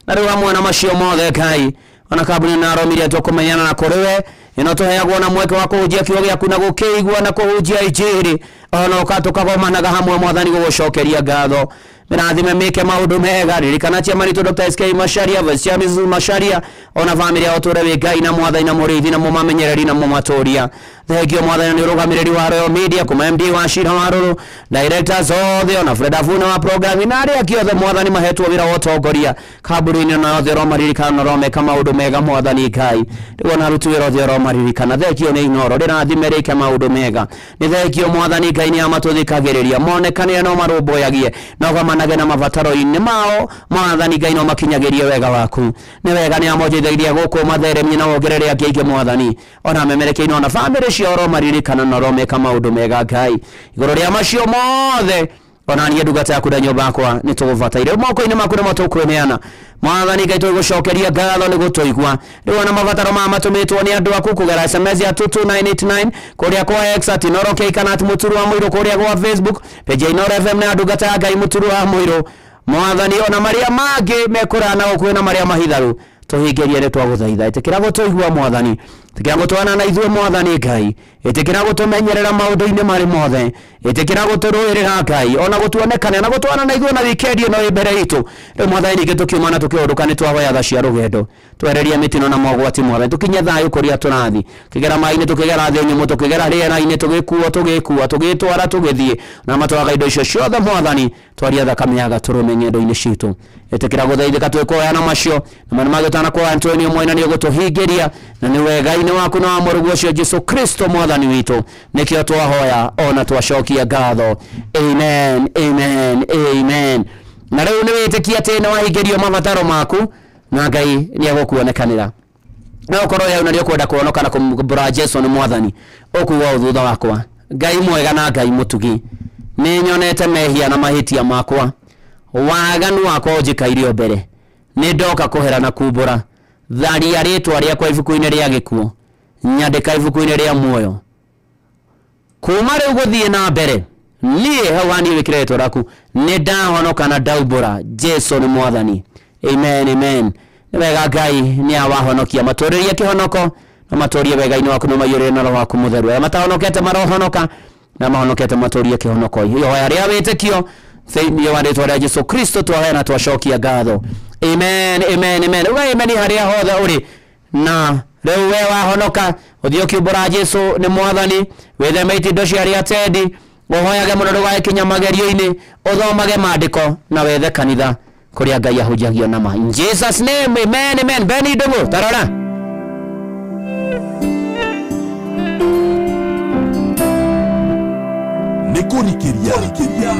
Na rĩu hamwe na macio mothe Ngai ona kambuni na aromirie tũkũmenyana na kũrĩ we ĩno tũheagwo na mweke wa kũhunjia kiugo gĩaku na gũkĩigua na kũhunjia injiri ona ũka tũkagomanaga hamwe mwathani gũgũcokeria ngatho. Mĩrathime mĩke maũndũ mega ririkana chairman witũ Dr. SK Macharia Vice Chairman Mrs. Macharia ona famĩlĩ yao tũre wĩ Ngai na mwathani na mũrĩithi na mũmamenyereri na mũmatũria. Thengio mwathani nĩ ũrũgamĩrĩri wa Royal Media kuma MD wa Shira wa Rũrũ directors othe ona Fred Afuna wa programming na arĩa angĩ othe mwathani mahetwo wĩra wa ũtongoria kambuni-inĩ na othe ũromaririkana na ũromeka maũndũ mega mwathani Ngai rĩu ona aruti wĩra othe ũromaririkana. Thengio nĩ Inooro rĩrathime rĩke maũndũ mega. Nĩ thengio mwathani Ngai nĩ amatũthikagĩrĩria monekanĩre no marũmbũyagie no gomanage na mabataro-inĩ mao mwathani Ngai no makinyagĩrie wega waku. Nĩ wega nĩ amonjithĩirie gũkũ matheremie na wongerere angĩ aingĩ mwathani ona memerekeine ona famĩlĩ ciao ũromaririkana na ũromeka maũndũ mega Ngai igũrũ rĩa macio mothe Ona niĩ ndungata yaku na nyũmba yakwa nĩ tũgũbataire moko-inĩ maku nĩmo tũkwĩneana. Mwathani Ngai, tũgũcokeria ngatho nĩ gũtũigua. Rĩu ona mabataro maya matũmĩtwo nĩ andũ aku kũgera SMS ya 22989 kũrĩa kwa X at Inooro K kana at Mũturu wa Mũirũ, kũrĩa gwa Facebook page ya Inooro FM na ndungata ya Ngai Mũturu wa Mũirũ. Mwathani, ona marĩa mangĩ mekũraya na gũkuhĩ na marĩa mahitharu tũhingĩrie nĩ twagũthaitha. Ĩtĩkĩra gũtũigua Mwathani, ĩtĩkĩra gũtwana na ithuĩ Mwathani Ngai, ĩtĩkĩra gũtũmenyerera maũndũ-inĩ marĩ mothe, ĩtĩkĩra gũtũrũĩrĩra Ngai, ona gũtuonekana na gũtwana na ithuĩ na wikendi ĩno ĩ mbere itũ. Rĩu Mwathani, ningĩ tũkiuma na tũkĩũndũka nĩ twahoya tha cia rũgendo, twererie mĩtino na mogwati Mwathani, tũkinye thayũ kũrĩa tũrathiĩ, tũkĩgera maĩ-inĩ, tũkĩgera thĩ nyũmũ, tũkĩgera rĩera-inĩ, tũgĩkuo tũgĩkua, tũgĩtwara tũgĩthiĩ, na matwaraga indo icio ciothe Mwathani, twaria thakame ya gatũrũme ng'endo-inĩ citũ. Ĩtĩkĩra gũthaithĩka twĩkũhoya na macio na marĩa mangĩ ũtanakuoya nĩ ũmwe na nĩ ũgũtũhingĩria, na nĩ wega-inĩ waku na wa mũrũguo ũcio Jesu Kristo Mwathani witũ, nĩkĩo twahoya ona twacokia ngatho. Amen, amen, amen. Na rĩu nĩ wĩtĩkia atĩ nĩ wahingĩrio mabataro maku na Ngai nĩ egũkuonekanĩra. Na ũkorwo yau na nĩ ũkwenda kũhonoka na kũmbũra Jesu nĩ Mwathani, ũkuga ũũ thutha wakwa: Ngai mwega na Ngai mũtugi, nĩ nyonete mehia na mahĩtia makwa, waganu wakwa ũnjĩkaire o mbere, nĩ ndoka kũhera na kumbũra, tharia rĩtwa rĩakwa ibuku-inĩ rĩa gĩkuũ, nyandĩka ibuku-inĩ rĩa muoyo. Kuma rĩu gũthiĩ na mbere, niĩ hau haniĩ wĩkĩre rĩtwa rĩaku, nĩ ndahonoka na ndaumbũra Jesu nĩ Mwathani. Amen, amen. Nĩ wega Ngai nĩ awahonokia, matũrĩrie kĩhonoko na matũrie wega-inĩ waku na maiyũrĩre na roho waku mũtheru. Arĩa matahonokete marohonoka na mahonokete matũrie kĩhonoko. Ihoya rĩa wĩtĩkio thĩinĩ wa rĩtwa rĩa Jesu Kristo twahoya na twacokia ngatho. Amen, amen, amen. Uga amen harĩa hothe ũrĩ. Na rĩu we wahonoka, ũthiĩ ũkiumbũra Jesu nĩ Mwathani, wĩtheme itindo cia arĩa atendi, ũhoyage mũno ndũgagĩkinya magerio-inĩ, ũthomage maandĩko na wethe kanitha kũrĩa Ngai ahunjagio na ma. In Jesus name, amen, amen. Beni Ndũng'ũ, tarora. Nĩ kũrikĩria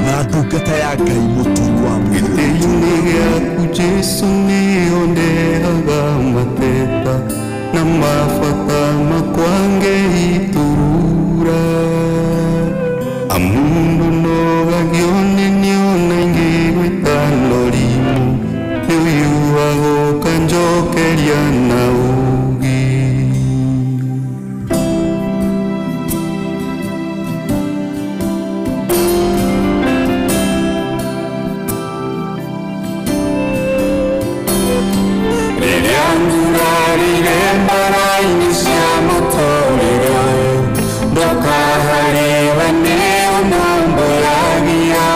na ndungata ya Ngai Mũturi wa Mũirũ. Gĩtĩ-inĩ gĩaku Jesu nĩho ndehaga mateta na mabata makwa ngeiturura, amundu nogagio nĩ nĩona ingĩgwĩta norimũ, nĩ ũiguaga ũkanjokeria na ũũgĩ. Rĩrĩa ngurarire mbara-inĩ cia mũtũrĩre ũyũ, ndoka harĩwe nĩ ũnũmbũyagia,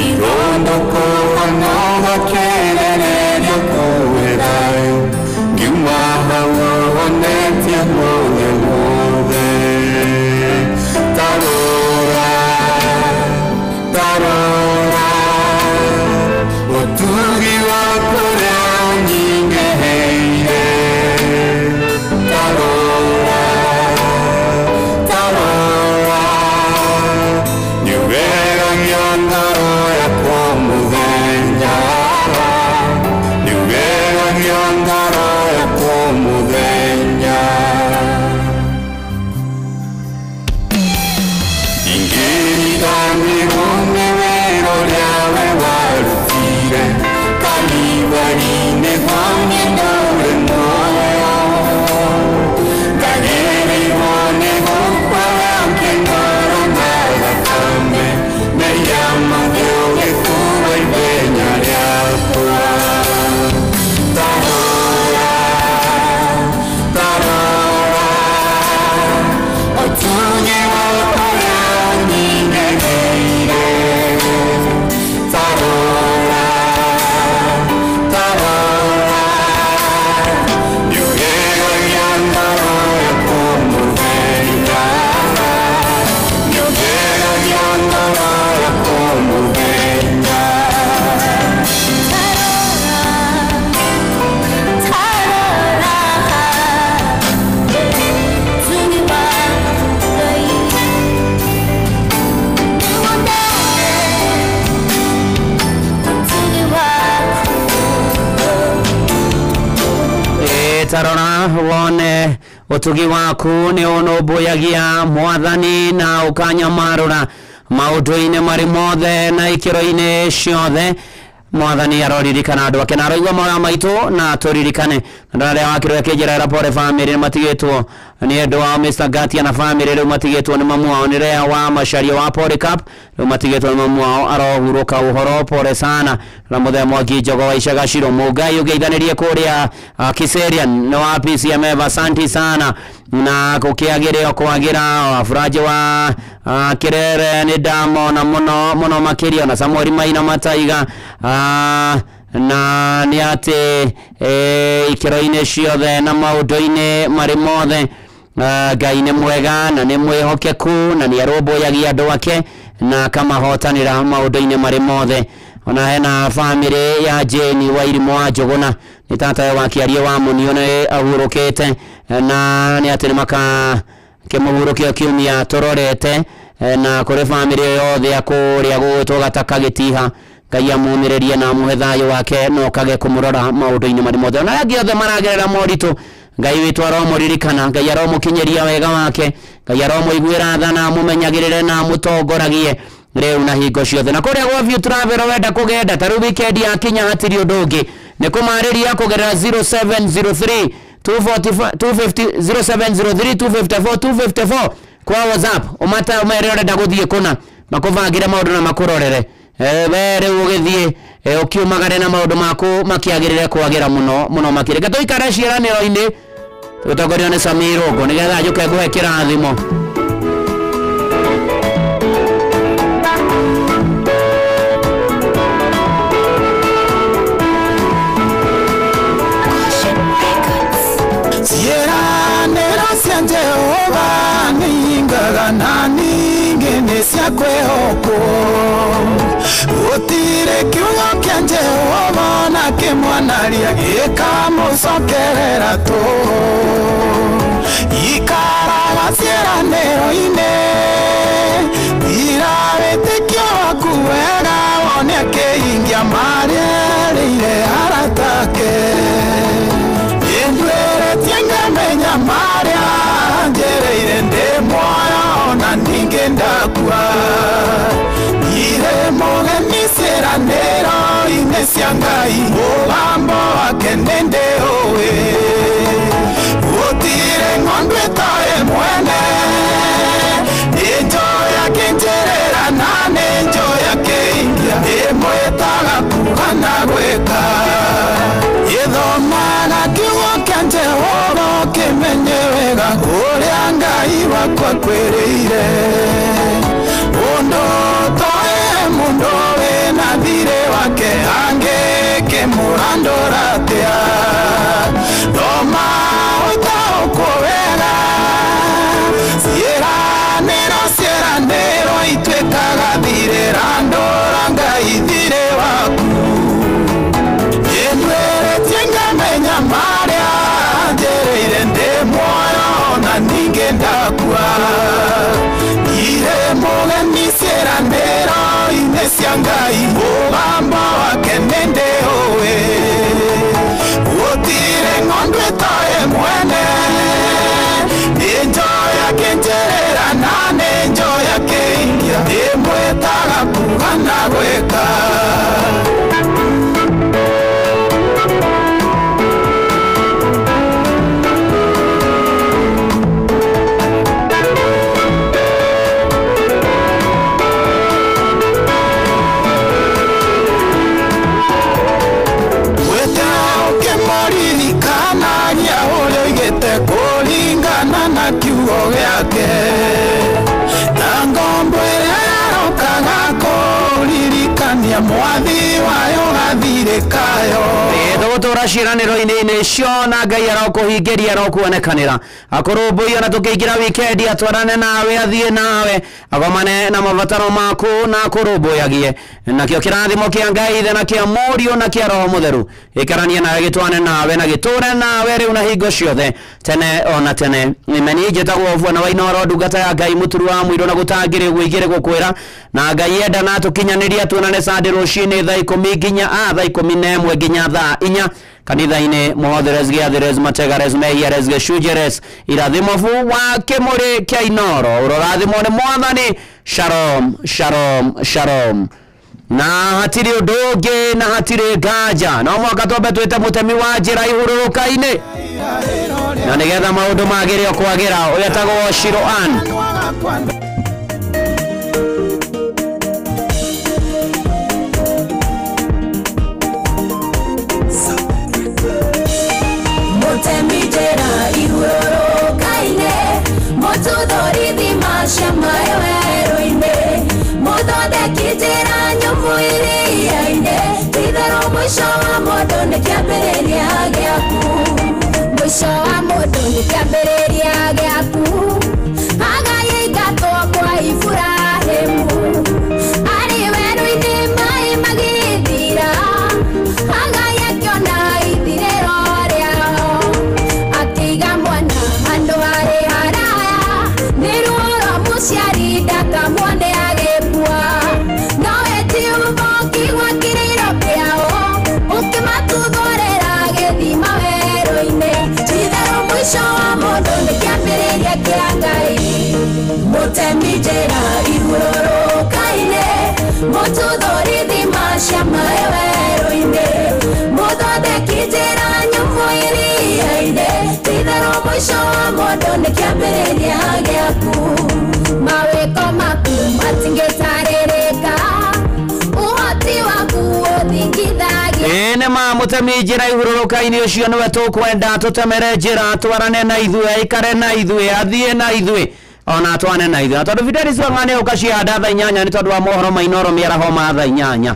irondũkũha no gakĩgererio kũhe thayũ, ngiuma hau ũhonetie guothe guothe. Tarora, tarora, ũtugi waku ũrĩa ũnyingĩhĩire. Tarora, tarora, nĩũgeragia ngoro yakwa mũthenya, nĩũgeragia ngoro yakwa mũthenya. Ingĩriganĩrwo nĩ wĩra ũrĩa we warutire Kalivari-inĩ hau niĩ ndũre muoyo, ndagĩrĩirwo nĩ gũkua ngĩng'ora na thakame, mehia mothe ũgĩkua ithenya rĩakwa. Tarora, tarora, ũtugi waku ũrĩa ũnyingĩhĩire. Tarora, tarora, nĩũgeragia ngoro yakwa mũthenya, nĩũgeragia ngoro yakwa mũthenya. Tarora wone ũtugi waku nĩ ũnũmbũyagia Mwathani na ũkanyamarũra. Maũndũ-inĩ marĩ mothe na ikĩro-inĩ ciothe mwathani aroririkana andũ ake na aroigua mahoya maitũ na tũririkane na arĩa wakĩrwo akĩnjĩra pole family matigĩtwo nĩ andũ ao Mr Gatia na family rĩu matigĩtwo nĩ mamu wao nĩ Rea wa Macharia wa Polycarp rĩu matigĩtwo nĩ mamu wao arohurũka ũhoro pole sana na mũthee Mwangi Njogo wa Icaga Ciro Mũngai ũgeithanĩrie kũrĩa Kiserian nĩ wa PCMF asanti sana na gũkĩagĩre o kwagĩra Furaji wa Kirere nĩ ndamona mũno mũno makĩria na Samuel Maina Mataiga na nĩ atĩ ikĩro-inĩ ciothe na maũndũ-inĩ marĩ mothe Ngai nĩ mwega na nĩ mwĩhokeku na nĩ arũmbũyagia andũ ake na akamahotanĩra maũndũ-inĩ marĩ mothe. Ona hena family ya Jane wa Irimũ wa Njũgũna nĩ tatawe wa Kĩarie wa Mũnio nĩ ahurũkĩte na nĩ atĩ nĩ makakĩmũhurũkia kiumia tũrorete na kũrĩ family yothe ya kũrĩa gũgwĩtwo Gataka Gĩtiha Ngai amumĩrĩrie na amũhe thayũ wake na ũkage kũmũrora maũndũ-inĩ marĩ mothe. Ona arĩa angĩ othe maragerera moritũ Ngai witũ aromũririkana, Ngai aromũkinyĩria wega wake, Ngai aromũiguĩra tha na amũmenyagĩrĩre na amũtongoragie rĩu na hingo ciothe. Na kũrĩa gwa View Travel wenda kũgenda ta rĩu weekend yakinya hatirĩ ũndũ ũngĩ nĩ kũmarĩria kũgerera 0703 245 250 0703 254 254 kwa WhatsApp ũmata ũmere ũrenda gũthiĩ kũna makũbangĩre maũndũ na makũrorere we rĩu ũgĩthiĩ ũkiumagare na maũndũ maku makĩagĩrĩre kwagĩra mũno mũno makĩria. Reke tũikare ciĩranĩro-inĩ tũgĩtongorio nĩ Samir Ũngũ nĩgetha njũke ngũhe kĩrathimo. Ciĩranĩro cia Jehova nĩingaga na ningĩ nĩ cia kwĩhokwo gũtirĩ kiugo kĩa Jehova na kĩmwanaria gĩkamũcokerera tũhũ ikaraga ciĩranĩro-inĩ ira wĩtĩkio waku wega wone akĩhingia marĩa erĩire arata ake ndwĩrĩtie ngamenya marĩa njereire ndĩ muoyo na ningĩ ndakua irĩ mũgeni ciĩranĩro-inĩ cia Ngai mũgambo wake nĩ ndĩũĩ gũtirĩ ng'ondu ĩtarĩ mwene nĩ njũĩ akĩnjĩrĩra na nĩ njũĩ akĩingia ĩmwĩtaga kuuga na gwĩka gĩthomaga kiugo kĩa Jehova ũkĩmenye wega ũrĩa Ngai wakwa akwĩrĩire mũndũ ũtoĩ mũndũ wĩna thiirĩ wake angĩkĩmũrandũra atĩa thoma ũtaũkwo wega ciĩranĩro ciĩranĩro ituĩkaga thirĩ randũra Ngai thirĩ waku ndwĩrĩtie ngamenya marĩa njereire ndĩ muoyo na ningĩ ndakua irĩ mũgeni ciĩranĩro-inĩ cia Ngai mũgambo wake nĩ ndĩũĩ gũtirĩ ng'ondu ĩtarĩ mwene nĩ njũĩ akĩnjĩrĩra na nĩ njũĩ akĩingia ĩmwĩtaga kuuga na gwĩka. Ũkĩmũririkanagia ũrĩa oigĩte kũringana na kiugo gĩake na ngombo ĩrĩa yarokaga kũririkania mwathi wayo gathirĩ kayo tũgũtũra ciĩranĩro-inĩ icio na Ngai arokũhingĩria arokuonekanĩra akũrũmbũiya na tũkĩingĩra wikendi atwarane nawe athiĩ nawe agomane na mabataro maku na akũrũmbũyagie nakĩo kĩrathimo kĩa Ngai Ithe na kĩa Mũriũ na kĩa Roho Mũtheru gĩikaranie nawe gĩtwane nawe na gĩtũre nawe rĩu na hingo ciothe tene ona tene. Imeni njĩtagwo Bwana wa Inooro ndungata ya Ngai mũturu wa mũirũ na gũtangĩrĩ gwĩigĩrĩ gũkwĩra na Ngai enda na tũkinyanĩria tuonane Sunday rũcinĩ thaa 10 nginya thaa 11 nginya thaa 4 kanitha-inĩ mũhotheres gĩathĩres mategares mehiares gĩcunjeres irathimo bu wa kĩmũrĩ kĩa Inooro ũrorathimwo nĩ mwathani Shalom, shalom, shalom. Na hatirĩ ũndũ ũngĩ na hatirĩ nganja, no mũhaka twambe twĩte mũtemi wa njĩra ihurũrũka-inĩ, na nĩgetha maũndũ magĩre o kwagĩra. Ũrĩa etagwo Shiro Ann. Mũtemi njĩra ihurũrũka-inĩ, mũtuthũri thima cia maĩ werũ-inĩ, mũthondeki njĩra nyũmũ iria-inĩ, ti-itherũ mũico wa mũndũ nĩ kĩambĩrĩria gĩaku, mũico wa mũndũ nĩ kĩambĩrĩria gĩaku. Hagai aingatwo kwa Iburahĩmu, arĩ werũ-inĩ maĩ magĩthira, Hagai akĩona ithirĩro rĩao, akĩiga mwana handũ harĩ haraya, nĩ ruo rwa mũciari ndakamuone agĩkua, nowe ti ũmoki gwa kĩrĩro kĩao, ũkĩmatuthũrĩra gĩthima werũ-inĩ, ti-itherũ mũico wa mũndũ nĩ kĩambĩrĩria kĩa Ngai. Mũtemi njĩra ihurũrũka-inĩ, mũtuthũri thima cia maĩ werũ-inĩ, mũthondeki njĩra nyũmũ iria-inĩ, ti-itherũ mũico wa mũndũ nĩ kĩambĩrĩria gĩaku. Mawĩko maku matingĩtarĩrĩka, ũhoti waku ũthingithagia. Ĩĩ nĩ ma mũtemi njĩra ihurũrũka-inĩ ũcio nĩwe tũkwenda tũtemere njĩra, twarane na ithuĩ, aikare na ithuĩ, athiĩ na ithuĩ, ona atwane na ithuĩ. Na tondũ Fidelis Wang'a nĩ ũka cianda thaa 8 nĩ tondũ wa mohoro ma Inooro mĩaraho ma thaa 8.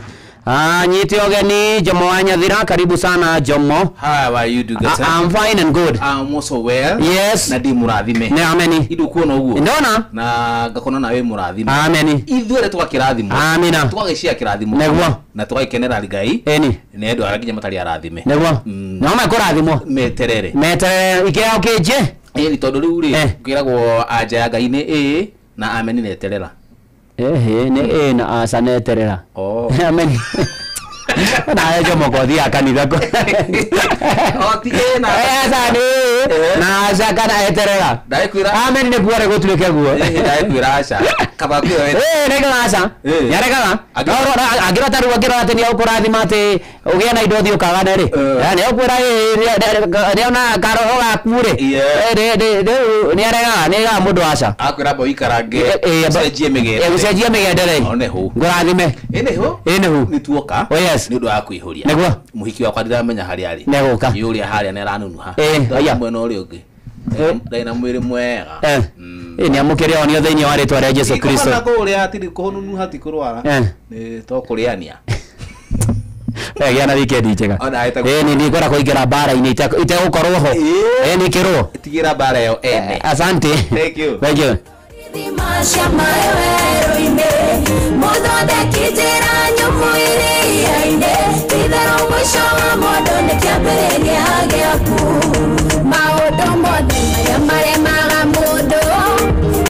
Nyite ũgeni Jomo wa Nyathira, karibu sana Jomo. How are you, Ndungata? I'm fine and good. I'm also well. Yes. Na ndi mũrathime. Nĩ ameni. Indu kuona ũguo. Ndona? Na ngakona nawe mũrathime. Ameni. Ithuĩ tũgakĩrathimwo. Amina. Tũgagĩcia kĩrathimo. Nĩguo. Na tũgagĩkenera Ngai. Ĩni. Nĩ andũ arĩa nginya matarĩ arathime. Nĩguo. No mekũrathimwo. Meterere. Meterere ikĩao kĩnje. Ĩni tondũ rĩu rĩ kwĩragwo anja ya Ngai nĩ ĩĩ na ameni neterera. Ehe nĩ ĩĩ na aca neterera. Oh. Ameni. Na Jomo kothiaga kanitha kũ. O ti ĩĩ na aca nĩ ĩĩ na aca kana eterera. Ndakwĩra ameni nĩguo rĩ gũtuĩke guo. Ndakwĩra aca. Kaba kwĩra Ĩĩ nĩngaga aca. Nĩaregaga. Angĩrora rĩu angĩrora atĩ nĩegũkũrathima atĩ ũgĩe na indo ũthiĩ ũkagane rĩ. Nĩegũkwĩra ĩĩ nĩona karoho gaku rĩ. Rĩu nĩaregaga, nĩaigaga mũndũ aca. Akwĩra amba ũikarange ũcenjie mĩgendere. Ũcenjie mĩgendere. One hũ. Ngũrathime. Ĩ nĩho. Ĩ nĩhu. Nĩ tuoka. Oh yes. Nĩ ũndũ wa kwĩihũria. Nĩguo. Mũhiki wakwa ndiramenya harĩa arĩ. Nĩegũka. Nĩ ũrĩa harĩa nĩaranunuha. Ĩĩ, aya. Mwena ũrĩa ũngĩ. Ndarĩ na mwĩrĩ mwega. Ĩĩ nĩamũkĩre onio thĩinĩ wa rĩtwa rĩa Jesu Kristo. Kũhana kũrĩa hatirĩ kũnunuha ti kũrwara. Nĩ to kũrĩania. Gĩa na weekend njega. Ĩĩ nĩ ndikwenda kũingĩra mbara-inĩ itegũkorwo ho. Ĩĩ nĩkĩrwo. Tigĩra mbara ĩyo ene. Asante. Thank you. Thank you. Thima cia maĩ werũ-inĩ, mũthondeki njĩra nyũmũ iria-inĩ, ti-itherũ mũico wa mũndũ nĩ kĩambĩrĩria gĩaku.